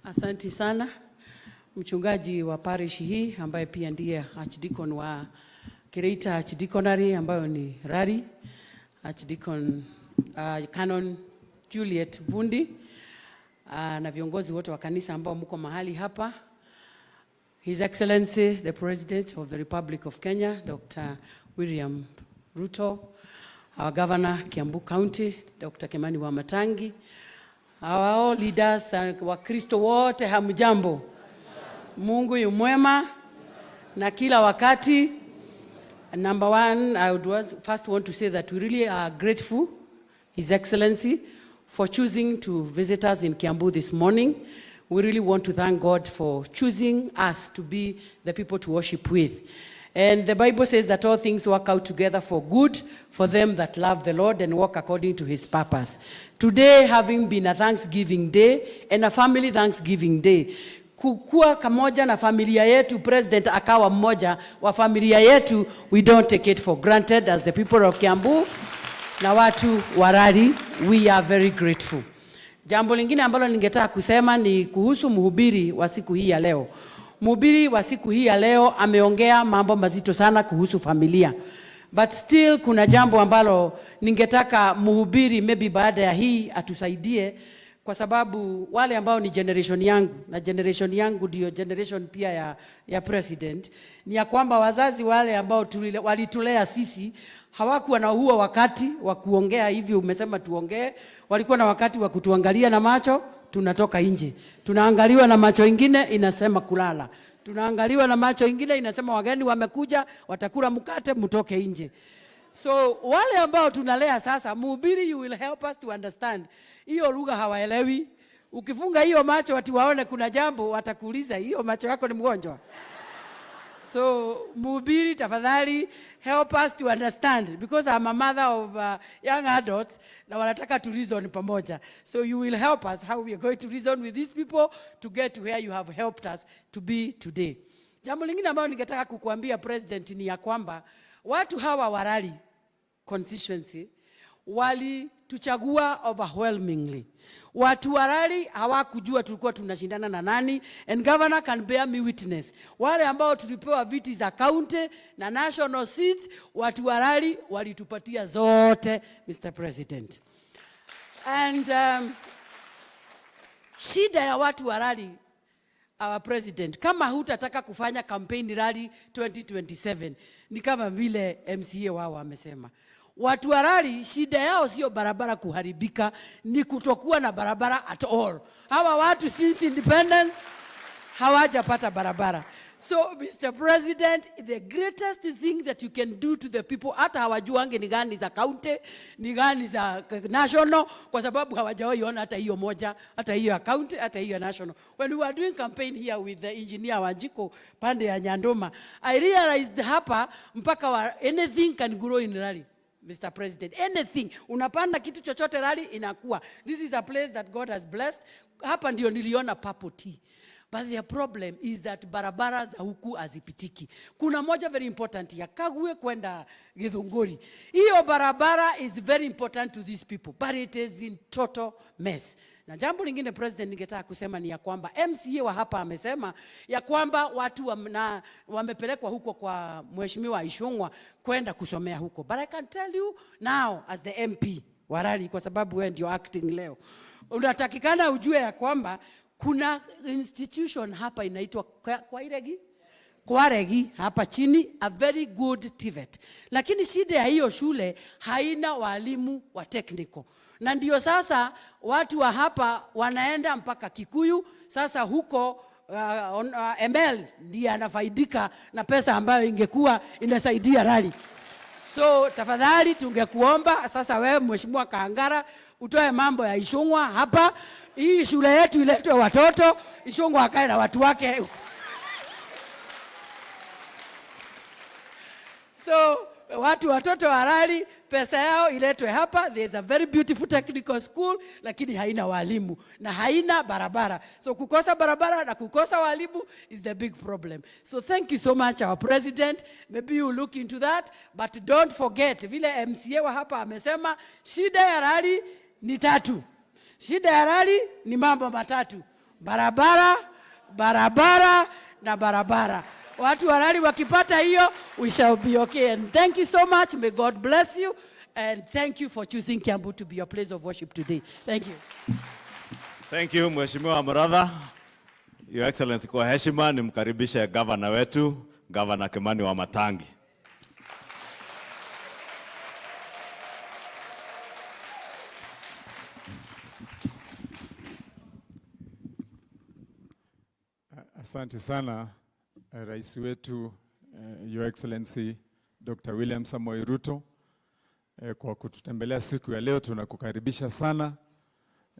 Asanti sana mchungaji wa parish hii ambaye pia ndiye archdeacon wa Kereita Archdeaconry ambayo ni Rari, Archdeacon Canon Juliet Vundi, na viongozi wote wa kanisa ambao mko mahali hapa. His Excellency the President of the Republic of Kenya, Dr. William Ruto, our Governor Kiambu County, Dr. Kimani Wamatangi, our all leaders, Wakristo wote hamjambo. Mungu yu mwema na kila wakati. Number one, I would first want to say that we really are grateful, His Excellency, for choosing to visit us in Kiambu this morning. We really want to thank God for choosing us to be the people to worship with. And the Bible says that all things work out together for good for them that love the Lord and walk according to his purpose. Today, having been a Thanksgiving day and a family Thanksgiving day, kukua kamoja na familia yetu, President akawa mmoja wa familia yetu, we don't take it for granted as the people of Kiambu na watu wa Rari, we are very grateful. Jambo lingine ambalo ningetaka kusema ni kuhusu mhubiri wa siku hii ya leo. Mhubiri wa siku hii ya leo ameongea mambo mazito sana kuhusu familia. But still kuna jambo ambalo ningetaka mhubiri maybe baada ya hii atusaidie, kwa sababu wale ambao ni generation yangu, na generation yangu ndio generation pia ya president, ni ya kwamba wazazi wale ambao walitulea sisi hawakuwa na huo wakati wa kuongea hivi umesema tuongee. Walikuwa na wakati wa kutuangalia na macho, tunatoka nje. Tunaangaliwa na macho ingine inasema kulala. Tunaangaliwa na macho ingine inasema wageni wamekuja, watakula mkate, mtoke nje. So wale ambao tunalea sasa, mhubiri, you will help us to understand. Hiyo lugha hawaelewi. Ukifunga hiyo macho watu waone kuna jambo, watakuuliza hiyo macho yako ni mgonjwa. So mhubiri, tafadhali help us to understand, because I'm a mother of young adults na wanataka to reason pamoja. So you will help us how we are going to reason with these people to get to where you have helped us to be today. Jambo lingine ambalo ningetaka kukuambia President ni ya kwamba watu hawa wa Rari constituency walituchagua overwhelmingly. Watu wa Rari hawakujua tulikuwa tunashindana na nani, and governor can bear me witness. Wale ambao tulipewa viti za county na national seats, watu wa Rari walitupatia zote, Mr. President. And shida ya watu wa Rari, our president, kama hutataka kufanya campaign rally 2027, ni kama vile MCA wao wamesema. Watu wa Rari shida yao sio barabara kuharibika, ni kutokuwa na barabara at all. Hawa watu since independence hawajapata barabara. So Mr. President, the greatest thing that you can do to the people, hata hawajuangi ni gani za county, ni gani za national, kwa sababu hawajawahi ona hata hiyo moja, hata hiyo ya county, hata hiyo ya national. When we were doing campaign here with the engineer Wanjiko pande ya Nyandoma, I realized hapa mpaka anything can grow in Rari. Mr. President, anything. Unapanda kitu chochote Rari inakuwa. This is a place that God has blessed. Hapa ndio niliona purple tea. But their problem is that barabara za huku hazipitiki. Kuna moja very important ya Kagwe kwenda Githunguri. Hiyo barabara is very important to these people, but it is in total mess. Na jambo lingine President ningetaka kusema ni ya kwamba MCA wa hapa amesema ya kwamba watu wamepelekwa huko kwa Mheshimiwa Ichung'wah kwenda kusomea huko. But I can tell you now as the MP wa Rari, kwa sababu wewe ndio acting leo, unatakikana ujue ya kwamba kuna institution hapa inaitwa Kwairegi? Kwaregi hapa chini, a very good TVET. Lakini shida ya hiyo shule haina walimu wa technical. Na ndio sasa watu wa hapa wanaenda mpaka Kikuyu. Sasa huko ML ndiye anafaidika na pesa ambayo ingekuwa inasaidia Rari. So tafadhali tungekuomba sasa wewe Mheshimiwa Kahangara utoe mambo ya Ichung'wah hapa. Hii shule yetu iletwe watoto, Ichung'wah akae na watu wake. So watoto wa Rari pesa yao iletwe hapa. There is a very beautiful technical school, lakini haina walimu na haina barabara. So kukosa barabara na kukosa walimu is the big problem. So thank you so much our president. Maybe you look into that, but don't forget vile MCA wa hapa amesema shida ya Rari ni tatu. Shida ya Rari ni mambo matatu. Barabara, barabara na barabara. Watu wa Lari wakipata hiyo, we shall be okay. And thank you so much. May God bless you. And thank you for choosing Kiambu to be your place of worship today. Thank you. Thank you, Mheshimiwa Muratha. Your Excellency, kwa heshima nimkaribishe gavana wetu, Gavana Kimani Wamatangi. Asante sana, Rais wetu, Your Excellency Dr. William Samoei Ruto, kwa kututembelea siku ya leo. Tunakukaribisha sana.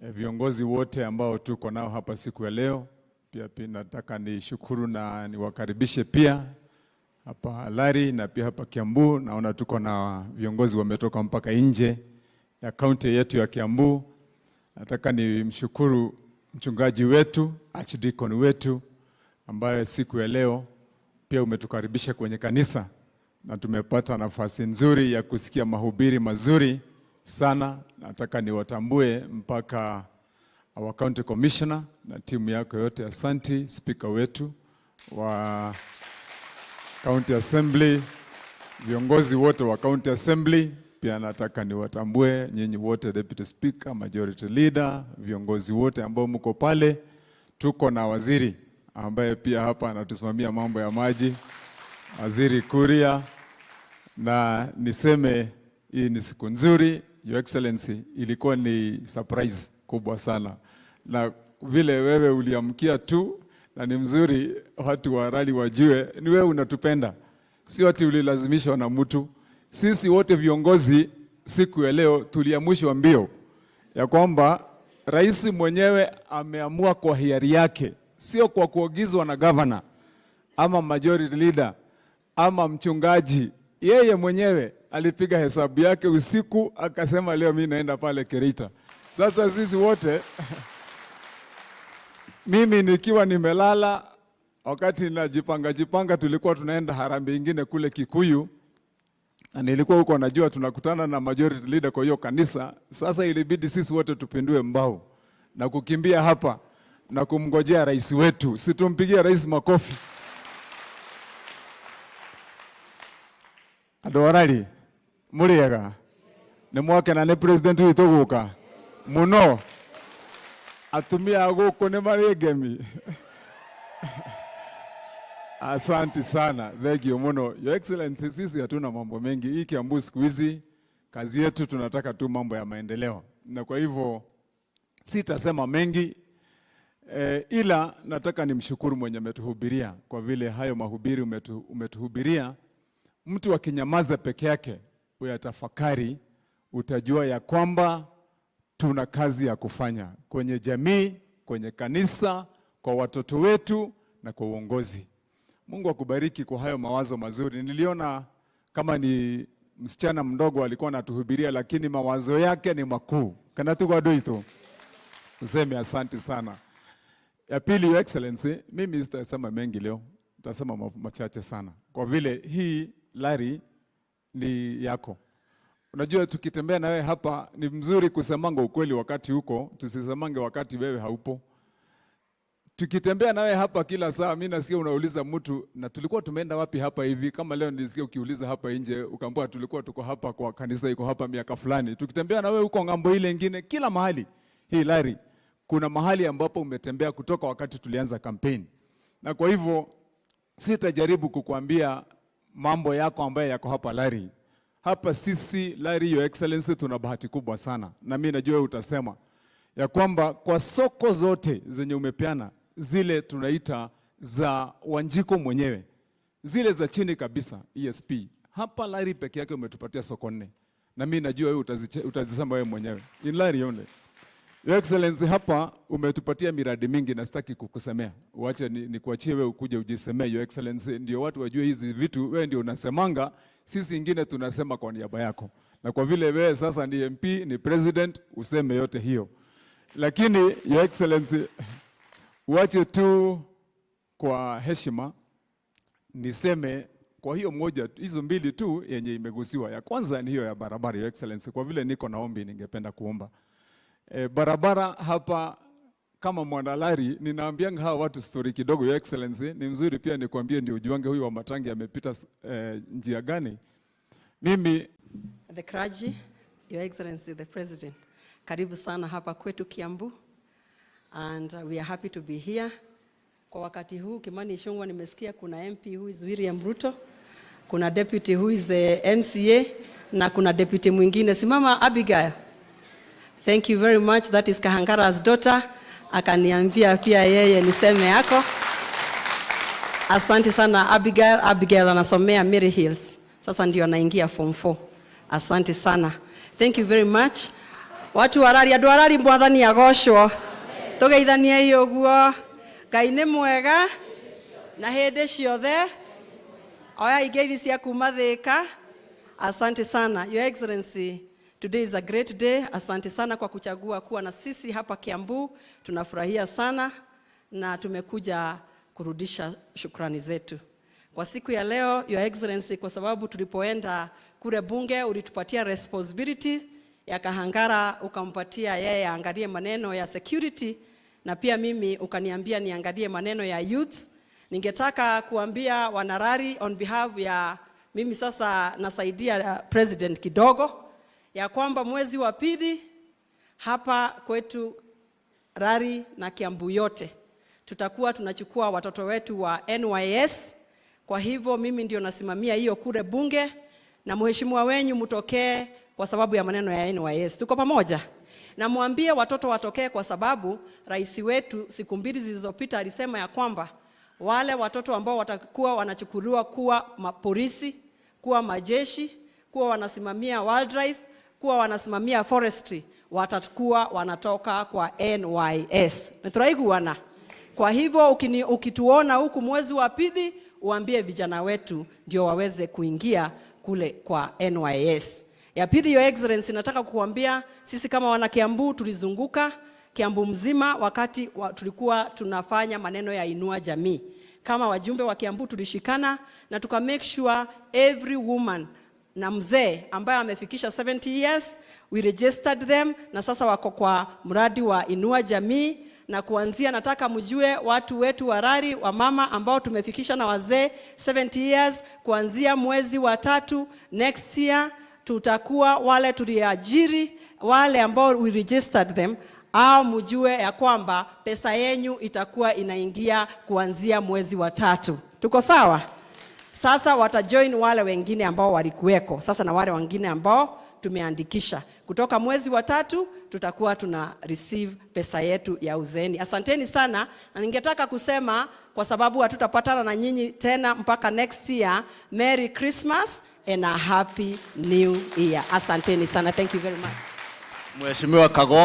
Viongozi wote ambao tuko nao hapa siku ya leo, pia nataka nishukuru na niwakaribishe pia hapa Lari na pia hapa Kiambu. Naona tuko na viongozi wametoka mpaka nje ya kaunti yetu ya Kiambu. Nataka nimshukuru mchungaji wetu, Archdeacon wetu, ambaye siku ya leo pia umetukaribisha kwenye kanisa na tumepata nafasi nzuri ya kusikia mahubiri mazuri sana. Nataka niwatambue mpaka our county commissioner na timu yako yote, asanti. Speaker wetu wa county assembly, viongozi wote wa county assembly, pia nataka niwatambue nyinyi wote, deputy speaker, majority leader, viongozi wote ambao mko pale. Tuko na waziri ambaye pia hapa anatusimamia mambo ya maji, Waziri Kuria. Na niseme hii ni siku nzuri, Your Excellency, ilikuwa ni surprise kubwa sana. Na vile wewe uliamkia tu, na ni mzuri watu wa Lari wajue ni wewe unatupenda, si ati ulilazimishwa na mtu. Sisi wote viongozi siku ya leo tuliamshwa mbio ya kwamba rais mwenyewe ameamua kwa hiari yake, sio kwa kuagizwa na governor ama majority leader ama mchungaji. Yeye mwenyewe alipiga hesabu yake usiku akasema leo mimi naenda pale Kereita. Sasa sisi wote mimi nikiwa nimelala wakati najipanga jipanga, tulikuwa tunaenda harambee ingine kule Kikuyu, na nilikuwa huko najua tunakutana na majority leader kwa hiyo kanisa. Sasa ilibidi sisi wote tupindue mbao na kukimbia hapa na kumngojea rais wetu. Situmpigie rais makofi. Andũ a Lari mũrĩega nĩ mwakena nĩ president witũ gũka mũno. Atumia a gũkũ nĩ marĩ ngemi. Asante sana, thank you muno. Your Excellency, sisi hatuna mambo mengi. Hii Kiambu siku hizi kazi yetu tunataka tu mambo ya maendeleo, na kwa hivyo sitasema mengi, ila nataka nimshukuru mwenye ametuhubiria kwa vile hayo mahubiri umetuhubiria. Mtu akinyamaza peke yake uyatafakari, utajua ya kwamba tuna kazi ya kufanya kwenye jamii, kwenye kanisa, kwa watoto wetu na kwa uongozi. Mungu akubariki kwa hayo mawazo mazuri. Niliona kama ni msichana mdogo alikuwa anatuhubiria, lakini mawazo yake ni makuu. Kana tuko adoito. Useme asante sana. Ya pili, Your Excellency, mimi sitasema mengi leo, nitasema machache sana. Kwa vile hii Lari ni yako. Unajua tukitembea na wewe hapa ni mzuri kusemanga ukweli wakati huko, tusisemange wakati wewe haupo. Tukitembea na wewe hapa kila saa, mimi nasikia unauliza mtu, na tulikuwa tumeenda wapi hapa hivi? Kama leo nilisikia ukiuliza hapa nje, ukaambiwa tulikuwa tuko hapa kwa kanisa iko hapa miaka fulani. Tukitembea na wewe huko ngambo ile nyingine, kila mahali hii Lari kuna mahali ambapo umetembea kutoka wakati tulianza campaign. Na kwa hivyo sitajaribu kukuambia mambo yako ambayo yako hapa Lari. Hapa sisi Lari, Your Excellency, tuna bahati kubwa sana. Na mimi najua utasema ya kwamba kwa soko zote zenye umepeana, zile tunaita za Wanjiko mwenyewe, zile za chini kabisa ESP, hapa Lari peke yake umetupatia soko 4. Na mimi najua wewe utazisema wewe mwenyewe. In Lari only. Your Excellency, hapa umetupatia miradi mingi na sitaki kukusemea. Uache nikuachie wewe ukuje ujisemee, Your Excellency, ndio watu wajue hizi vitu wewe ndio unasemanga, sisi ingine tunasema kwa niaba yako. Na kwa vile wewe sasa ni MP, ni president, useme yote hiyo. Lakini Your Excellency, uache tu kwa heshima niseme kwa hiyo moja, hizo mbili tu yenye imegusiwa. Ya kwanza ni hiyo ya barabara, Your Excellency. Kwa vile niko na ombi ningependa kuomba. Barabara hapa Kama mwanalari ninaambianga hawa watu story kidogo, Your Excellency, ni mzuri pia nikwambie ndio ujuange huyu Wamatangi amepita njia gani. Mimi The clergy, Your Excellency the President, karibu sana hapa kwetu Kiambu, and we are happy to be here. Kwa wakati huu Kimani Ichung'wah, nimesikia kuna MP who is William Ruto, kuna deputy who is the MCA na kuna deputy mwingine. Simama Abigail. Thank you very much. That is Kahangara's daughter. Akaniambia pia yeye niseme yako. Asante sana Abigail. Abigail anasomea Mary Hills. Sasa ndio anaingia form 4. Asante sana. Thank you very much. Watu wa Rari, andu a Rari mwathani agocwo. Tugeithanie uguo. Ngai nĩ mwega na hĩndĩ ciothe. Oya ingeithi cia kuma Thika. Asante sana. Your Excellency, today is a great day. Asante sana kwa kuchagua kuwa na sisi hapa Kiambu. Tunafurahia sana na tumekuja kurudisha shukrani zetu kwa siku ya leo, Your Excellency, kwa sababu tulipoenda kule bunge ulitupatia responsibility ya Kahangara, ukampatia yeye aangalie maneno ya security, na pia mimi ukaniambia niangalie maneno ya youths. Ningetaka kuambia wanarari on behalf ya mimi sasa nasaidia president kidogo, ya kwamba mwezi wa pili hapa kwetu Rari na Kiambu yote tutakuwa tunachukua watoto wetu wa NYS. Kwa hivyo mimi ndio nasimamia hiyo kule bunge, na mheshimiwa wenyu mtokee kwa sababu ya maneno ya NYS. Tuko pamoja? Na mwambie watoto watokee kwa sababu rais wetu siku mbili zilizopita alisema ya kwamba wale watoto ambao watakuwa wanachukuliwa kuwa mapolisi, kuwa majeshi, kuwa wanasimamia wildlife, kuwa wanasimamia forestry, watakuwa wanatoka kwa NYS. Nituraiguana. Kwa hivyo ukituona huku mwezi wa pili, uambie vijana wetu ndio waweze kuingia kule kwa NYS. Ya pili, Your Excellency, nataka kukuambia sisi kama wana Kiambu tulizunguka Kiambu mzima wakati tulikuwa tunafanya maneno ya Inua Jamii. Kama wajumbe wa Kiambu tulishikana na tuka make sure every woman na mzee ambaye amefikisha 70 years we registered them, na sasa wako kwa mradi wa Inua Jamii. Na kuanzia nataka mjue watu wetu wa Rari, wa mama ambao tumefikisha na wazee 70 years, kuanzia mwezi wa 3 next year tutakuwa wale tuliajiri, wale ambao we registered them, au mjue ya kwamba pesa yenyu itakuwa inaingia kuanzia mwezi wa 3. Tuko sawa? Sasa watajoin wale wengine ambao walikuweko sasa na wale wengine ambao tumeandikisha. Kutoka mwezi wa 3 tutakuwa tuna receive pesa yetu ya uzeeni. Asanteni sana, na ningetaka kusema kwa sababu hatutapatana na nyinyi tena mpaka next year, Merry Christmas and a Happy New Year. Asanteni sana. Thank you very much. Mheshimiwa Kagoma.